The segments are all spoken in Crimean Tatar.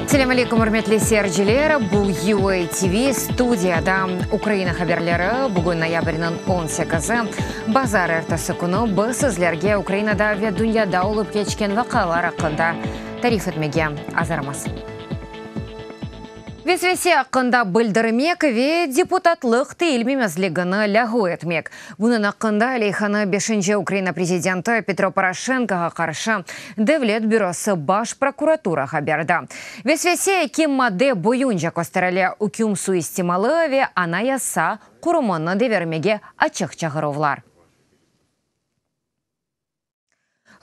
Selâm aleyküm, ürmetli seyirciler! Bu UA TV, studiyada Ukraina haberleri. Bugün noyabrniñ on sekizi, bazar ertesi künü. Biz sizlerge Ukrainada ve dünyada olıp keçken vaqialar aqqında tarif etmege azırmız. Vesvese aqqında bildirmek ve deputatlıq teyilmemezligini lâğu etmek. Bunıñ aqqında leyhanı beşinci Ukraina prezidenti Petro Poroşenkoğa qarşı Devlet bürosı Baş prokuraturağa berdi. Vesvese eki madde boyunca kösterile, üküm suistimalı ve anayasa qurumını devirmege açıq çağıruvlar.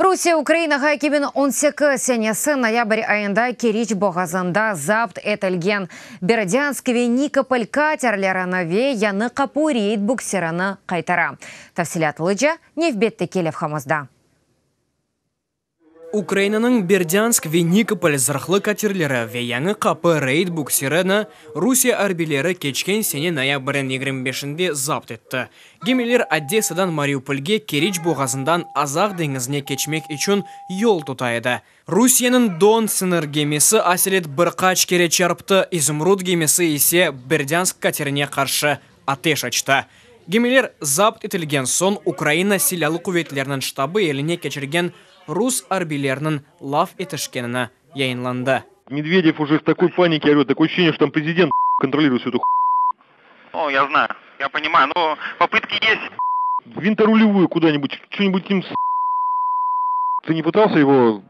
Rusiye Ukrainağa 2018 senesi noyabr ayında Keriç boğazında zapt etilgen Berdânsk ve Nikopol katerlerini ve Yañı Qapu reyd buksirini qaytara. Tafsilâtlıca nevbetteki levhamızda. Ukrainanıñ Berdânsk ve Nikopol zırhlı katerleri ve Yañı Qapı reyd buksirini Rusiye arbiyleri keçken sene noyabrniñ yigirmi beşinde zapt etti. Gemiler Odessadan Mariupolge Keriç boğazından Azaq deñizine keçmek içün yol tuta edi. Rusiyeniñ Don sıñır gemisi aselet bir qaç kere çarptı, İzumrud gemisi ise Berdânsk katerine qarşı ateş açtı. Gemiler zapt etilgen soñ Ukraina Silâlı quvetleriniñ ştabı eline keçirgen rus arbiyleriniñ laf etişkenini yayınlandı. Medvedev uje v takoy panike orет, takoe ощущение, что tam prezident kontroliruет vsю эту О, я знаю, я понимаю, но попытки есть. Винторулевую куда-нибудь, что-нибудь им Ты не пытался его...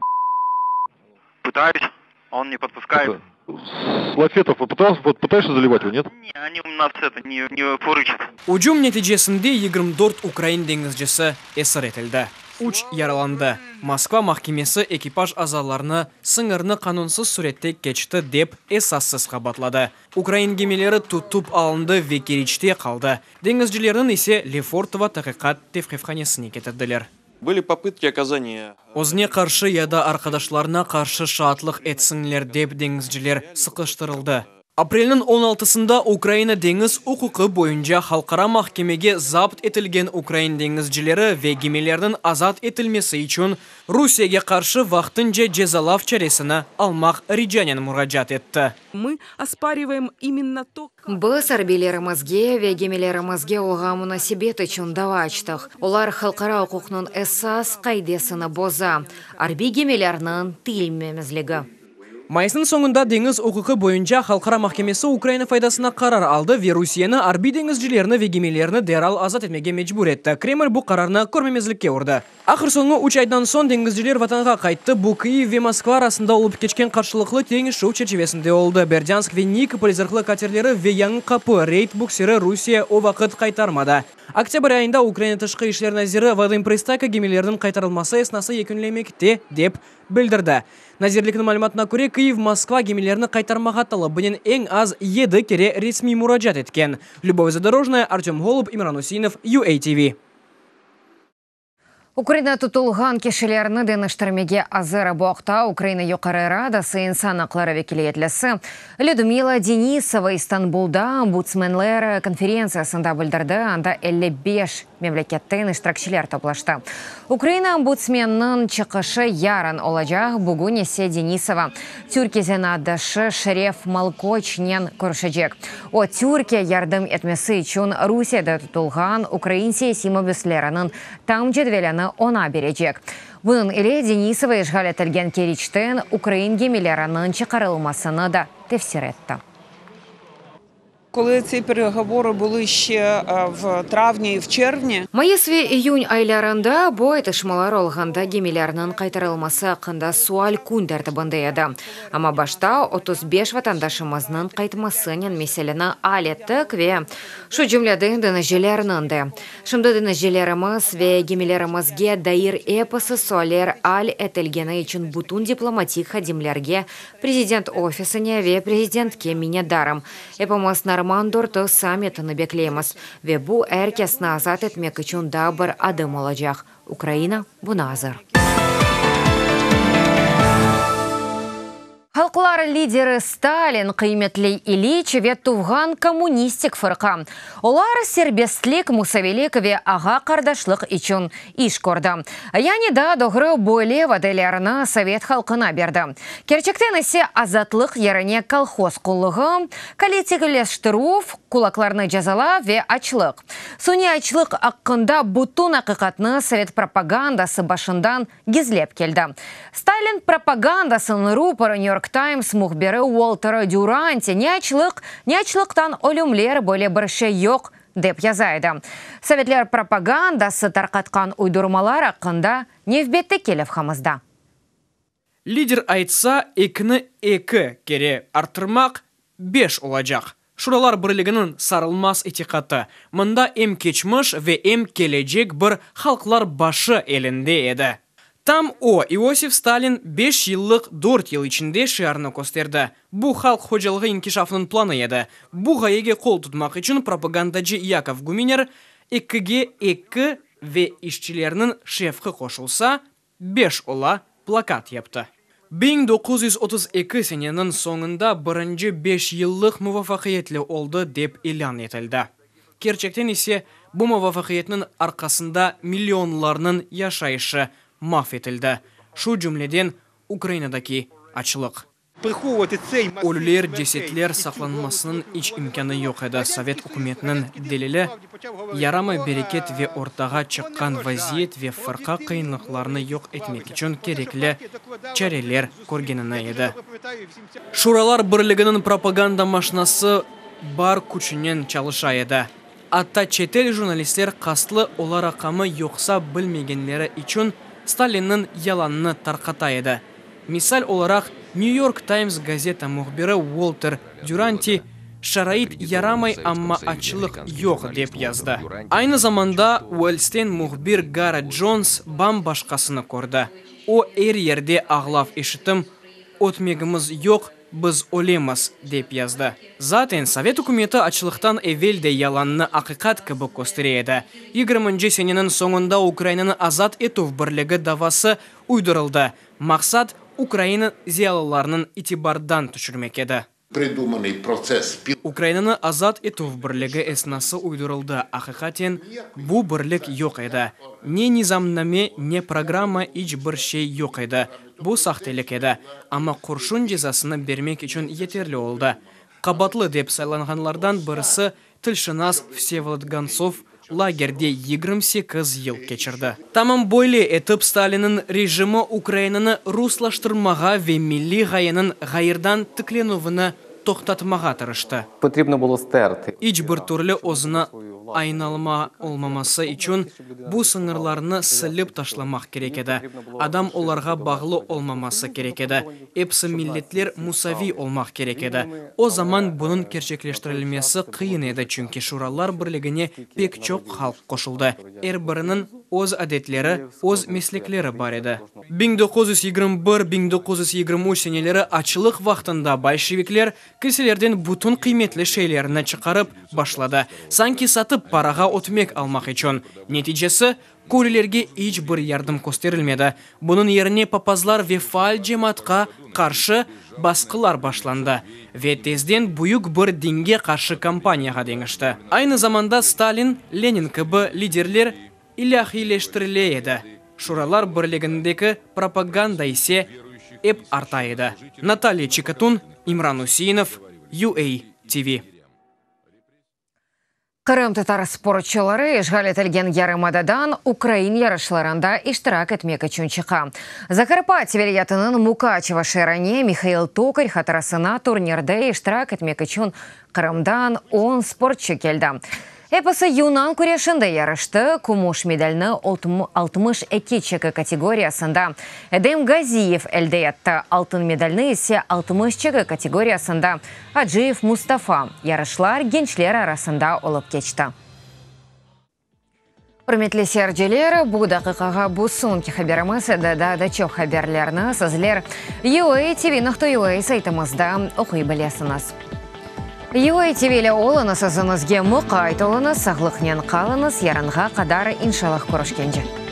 Пытаюсь, он не подпускает. Это, с лафетов попытался, вот пытаешься заливать его, нет? Не, они у нас это не, не фурычат. Ücüm neticesinde 24 ukrain deñizcisi esir etildi, üç yaralandı. Moskva mahkemesi ekipaj azalarını sıñırnı qanunsız sürette keçti dep esassız qabaatladı. Ukrain gemileri tutıp alındı ve Keriçte qaldı, deñizcilerniñ ise Lefortovo taqiqat tevqifhanesine ketirdiler. Были popıtki okazaniya. Özüne qarşı ya da arqadaşlarına qarşı şaatlıq etsiñler dep deñizciler sıqıştırıldı. Aprelniñ on altısında Ukraina deñiz uquqı boyunca halqara mahkemege zapt etilgen ukrain deñizcileri ve gemilerniñ azat etilmesi içün Rusiyege qarşı vaqtınca cezalav çaresini almaq ricanen muracaat etti. Mı osparivaem imenno to. Biz arbiylerimizge ve gemilerimizge olğan munasebet içün dava açtıq. Olar halqara uquqnıñ esas qaidesini boza, arbiy gemilerniñ tiyilmemezligi. Mayısnıñ soñunda Deñiz uquqı boyunca halqara mahkemesi Ukraina faydasına qarar aldı ve Rusiyeni arbiy deñizcilerni ve gemilerini deral azat etmege mecbur etti. Kreml bu qararnı körmemezlikke urdı. Ahır soñu üç aydan soñ deñizciler vatanğa qayttı, bu Kyiv ve Moskva arasında olıp keçken qarşılıqlı deñişüv çerçivesinde oldı. Berdânsk ve Nikopol zırhlı katerleri ve Yañı Qapı reyd buksiri Rusiye o vaqıt qaytarmadı. Oktâbr ayında Ukraina Tışqı işler naziri Vadım Prıstayko gemilerniñ qaytarılması esnası yekünlemekte, dep bildirdi. Nazirlikniñ malümatına köre, Kyiv Moskva gemilerini qaytarmağa talabınen eñ az yedi kere resmiy muracaat etken. Lübov Zadorojnaya, Artöm Golub, İmran Üseinov, UATV. Ukraina tutulğan kişilerni deñiştirmege azır. Bu aqta Ukraina Yuqarı Radası insan aqları vekiliyetlisi Lüdmila Denisova İstanbulda ombudsmenler konferentsiyasında bildirdi, anda 55 memleketten iştirakçiler toplaştı. Ukraina ombudsmeniniñ çıqışı yarın olacaq, bugün ise Denisova Türkiye zenaatdaşı Şeref Malkoçnen körüşecek. O, Türkiye yardım etmesi içün Rusiyede tutulğan ukrain siyasiy mabüsleriniñ tam cedvelini oña berecek. Bunıñ ile Denisova işğal etilgen Keriçten ukrain gemileriniñ çıqarılmasını da tefsir etti. Kolı tsi peregovorı bulı şçe v travni i v çervni. Mayıs ve iyün aylarında bu aytışmalar olğanda gemilerniñ qaytarılması aqqında sual kün tertibinde edi. Amma başta 35 vatandaşımıznıñ qaytmasınen meseleni al ettik ve şu cümleden deñizcilerniñ de. Şimdi deñizcilerimiz ve gemilerimizge dair episi sualler al etilgeni içün bütün diplomatik hadimlerge Prezident ofisine ve prezidentke minnetdarım. Epimiz Norman dörtü sammitini bekleymiz ve bu er kesni azat etmek içün daa bir adım olacaq. Ukraina buña azır. Halqlar lideri Stalin, qıymetli İliç ve tuvğan kommunistik fırqa. Olar serbestlik, musaviylik ve ağa-qardaşlıq içün iş kördi. Yani daa doğru böyle vadelerni sovet halqına berdi. Kerçekten ise azatlıq yerine kolhoz qulluğı, kollektivleştirüv, kulaklarnı cezalav ve açlıq. Suniy açlıq aqqında bütün aqiqatnı sovet propagandası başından gizlep keldi. Stalin propagandasınıñ ruporı New York Times mühbiri Uolter Düranti ne açlıq, ne açlıqtan ölümler böyle bir şey yoq, dep yaza edi. Sovetler propagandası tarqatqan uydurmalar aqqında nevbetteki levhamızda. Lider aytsa, ekini eki kere arttırmaq beş olacaq. Şuralar Birliginiñ sarılmaz itiqatı, mında em keçmiş ve em kelecek bir halqlar başı elinde edi. Tam o, İosif Stalin, beş yıllıq dört yıl içinde şiarını kösterdi. Bu halq hocalığı inkişafınıñ planı edi. Bu ğayege qol tutmaq içün propagandacı Yakov Guminer ekige eki ve işçilerniñ şevqı qoşulsa, beş ola plakat yaptı. 1932 seneniñ soñunda birinci beşyıllıq muvafaqiyetli oldı dep ilân etildi. Kerçekten ise bu muvafaqiyetniñ arqasında millionlarnıñ yaşayışı mahv etildi, şu cümleden Ukrainadaki açlıq. Ölüler, cesetler saqlanmasınıñ iç imkânı yoq edi. Sovet ükümetiniñ delili, yaramay bereket ve ortağa çıqqan vaziyet ve fırqa qıyınlıqlarını yoq etmek içün kerekli çareler körgenini edi. Şuralar Birliginiñ propaganda maşinası bar küçünen çalışa edi. Atta çetel jurnalistler qastlı olaraqamı yoqsa bilmegenleri içün Stalinniñ yalanını tarqata edi. Misal olaraq, New York Times gazeta mühbiri Uolter Düranti, şarait yaramay, amma açlıq yoq, dep yazdı. Aynı zamanda Uelsten mühbir Garret Cons bam-başqasını kördi. O, er yerde ağlav eşitim, ötmegimiz yoq, biz ölemiz, dep yazdı. Zaten, sovet ükümeti açlıqtan evel de yalannı aqiqat kibi köstere edi. Yigirminci seneniñ soñunda Ukrainanı azat etüv birligi davası uydurıldı. Maqsat, ukrain ziyalılarnıñ itibardan tüşürmek edi. Ukrainanı azat etüv birligi esnası uydurıldı, aqiqaten, bu birlik yoq edi. Ne nizamname, ne programma, iç bir şey yoq edi. Bu sahtelik edi. Amma qurşun cezasını bermek içün yeterli oldı. Qabaatlı dep saylanğanlardan birisi Tilşınas Vsevolod Gontsov lagerde 28 yıl keçirdi. Tamam böyle etip Stalinniñ rejimi Ukrainanı ruslaştırmağa ve milliy ğayeniñ ğayırdan tiklenüvini toqtatmağa tırıştı. Potribno bulo sterti. İç bir türlü özüni aynalma olmaması içün bu sıñırlarnı silip taşlamaq kerek edi. Adam olarğa bağlı olmaması kerek edi. Episi milletler musaviy olmaq kerek edi. O zaman bunıñ kerçekleştirilmesi qıyın edi, çünki Şuralar Birligine pek çoq halq qoşuldı, er biriniñ öz adetleri, öz meslekleri bar edi. 1921, 1923 seneleri açlıq vaqtında bolşevikler kilselerden bütün qıymetli şeylerni çıqarıp başladı, sanki satıp parağa ötmek almaq içün. Neticesi, Köylülerge iç bir yardım kösterilmedi. Bunıñ yerine papazlar ve faal cemaatqa qarşı basqılar başlandı ve tezden büyük bir dinge qarşı kampaniyağa deñişti. Aynı zamanda Stalin, Lenin kibi liderler ilâhiyleştirile edi, Şuralar Birligindeki propaganda ise ep arta edi. Natalya Çikatun, İmran Üseinov, UA TV. Qırımtatar sportçuları işğal etilgen yarımadadan ukrain yarışlarında iştirak etmek içün çıqa. Zakarpatye vilâyetiniñ Mukaçevo şeerine Mihail Tokar hatırasına turnirde iştirak etmek içün Qırımdan on sportçu keldi. Episi yunan küreşinde yarıştı, kümüş medalni 62 çeki kategoriyasında Edem Gaziyev elde etti, altın medalni ise 60 çeki kategoriyasında Aciyev Mustafa. Yarışlar gençler arasında olıp keçti. Ürmetli seyirciler, bu daqiqağa bu soñki haberimiz edi. Daa da çoq haberlerni sizler UATV.UA saytımızda oquy bilesiñiz. UATV ile oluñız, özüñizge muqayt oluñız, sağlıqnen qalıñız, yarınğa qadar, inşallah, körüşkence.